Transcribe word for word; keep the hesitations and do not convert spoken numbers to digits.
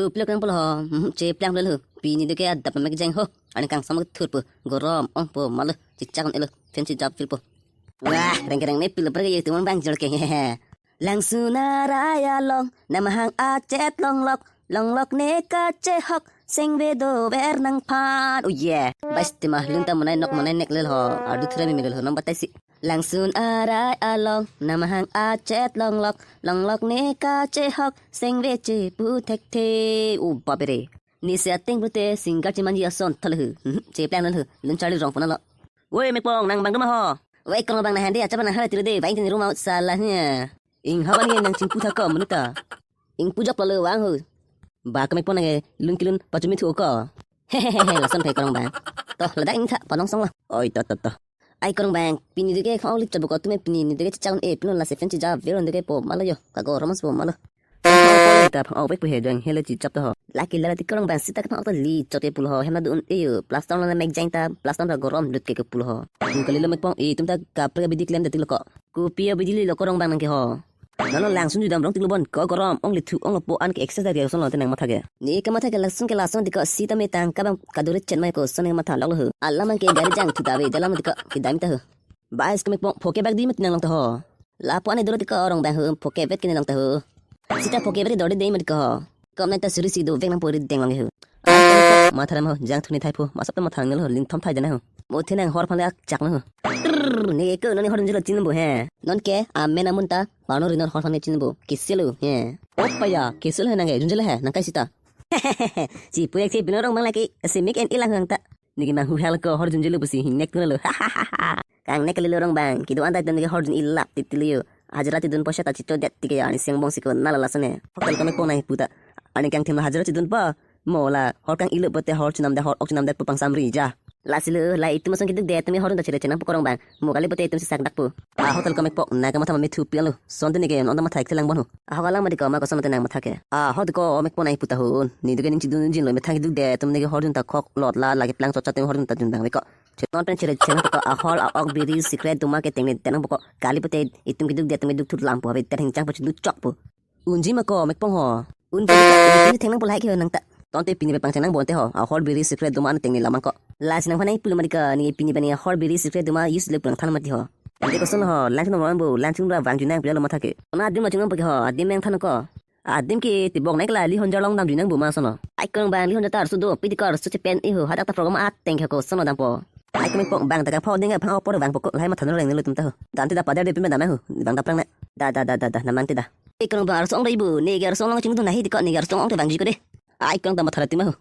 Uplok nang pulo ho, hmm, cheplang lo. Pini do ke adap mek jeng ho. Ani kangsam thurpo, gorom ongpo ma lo, chichak un-elo, fan chijap filpo. Wah, reng reng ne pilo pergi itu mang bang jor ke. Langsun arai along, namahang achet longlok, longlok ne kachehok, sengve dover nangphan. Oh yeah. Bais tema lun ta monai nok monai nek lel ho. Ardu thura mi lel ho, nom batai si. Langsun arai along, namahang achet longlok, longlok ne kachehok, sengve chepu thekthe. Oh, bapere. Nisi ateng pute singer chimanji ason thal hu. Hmm, cheplang lel hu. Lun Charlie Rongphun alo. Woi, Mekpong, nang bang duma ho? Woi, kong bang na hande, acha bang na hande, tiri de, bang tini rumah salah nya. Ing haban nge nang chingpu tha ko, menu ta. Ing pujak palo vang ho. Ba ke Mekpong nang ke, lun kelun, pachumi thu ko. Hehehe, lason phai korong bang. Toh, ladak ing tha, panong song lo. Oi, toh, toh, toh. Ai korong bang, pini do ke khong lik chabo ko tume pini ni do ke chichak un-e pino la seven chija vero do ke po ma lo yo. Ka gorom po ma lo. Phang-ok po ta phang-ok vek pu he jang hele chichap ta ho. Lake lala ti korong bang sita phang-ok ta li chot ke pulo ho. Hem na do un-e yo. Plaster na mek jang ta, plaster ta gorom lut ke ke pulo ho. Pu kali lo Mekpong, itum ta kaprek abidi klem ta ti lo ko. Kopi abidi lo korong bang nang ke ho. Nano langsun judam rong tiklo bon ko gorom ong lithu ong po an ke exercise dia son lo tenang matha ke. Ne kamatha ke langsung ke lason diko sita me tangka bang kaduri chen mai ko son ne matha lok lo ho. Alam ke gari jang thu ta ve dalam diko kedam ta ho. Bais ke Mekpong phoke bag di mat nang long ta ho. Lapu ane doro diko rong bang ho phoke bet ke ne long ta ho. Sita phoke bet dor de mat diko ho. Kom nang ta suri si do vek nang pori deng long ho. Ai, matha ram ho, jang thuni thai phu, masap ta matha nang lo, lingthom thai jana ho. Mo the nang hor phan le ak chak na ho. Trrr, ne ke ko nani hor jelo chin bo he. Non ke, amen amun ta, pano rinor hor phan le chin bo, kisilo he. Opa ya, kisilo he nang ke, junjelo he, nang kai sita. Si pu ek si bino rong bang laki, si mik en ilang hang ta. Niki mang hu hel ko hor junjelo pusi, hing nek tu lo. Kang nek lilo rong bang, kido anta itum niki hor jun ilap titiliyo. Hajira tidun poisa ta chicho det tike ya, ani seng bong siko nala lasone. Hotel kami pon nai puta. Ani kang thim hajira chidun pa. Mo la, hor kang ilo pote hor chunam de hor ok chunam de pu pang samri ja. Lasi lo, la itum asong kiduk de, tumi hor ta chere chenang pu korong bang. Mo kali pote itum si sak dak pu. Ah, hotel kami pok, na kama thama me thu pian lo. Son tini ke, on ta matha ik thelang bon ho. Ah, ho kalang ma diko, ma ko son te nang matha ke. Ah, ho diko, Mekpong nai puta hun. Ni dike ning chidun jin lo, me thang kiduk de, tum niki hor jun ta khok lot la, lagi plang chot chat tum hor jun ta jun bang vek ko. Cheton pen chere chenang poko ahor a-ok biri secret doma ke tengne tenang poko. Kali pute itum kiduk de tumi duk thut lam po ave ter hingchang po chiduk chok po. Unji ma ko Mekpong ho. Unji tengne thenglang po lahai ke nang ta. Tonte pini pe pangcheng nang bonte ho. Ahor biri secret doma an tengne lamang ko. Lasi nang phanai pulo ma dika ni pini pe ni ahor biri secret doma use le pulang than mati ho. Ante koson ho, lang chung nang bo, lang chung ra vang junang pilo matha ke. Ona adim ma chung nang pake ho, adim nang than ko. Adim ke tibok nai kala Lihonjar along damjui nang bo ma sono. Ai korong bang Lihonjar ta arsu do, pidi ko arsu chepen iho, hadak ta program ateng ke ko sono dampo. Ai kami pok bang ta ka pho ding phang opor bang pokok lahai matha nang reng lo tum ta ho. Dan ti da padar de pime dam ho, bang da plang na. Da da da da da namang ti da. Ai korong bang arsu ong da ibu, ne ke arsu ong lang chingdun nahi diko ne ke arsu ong te bang jiko de. Ai korong ta matha ti ma ho.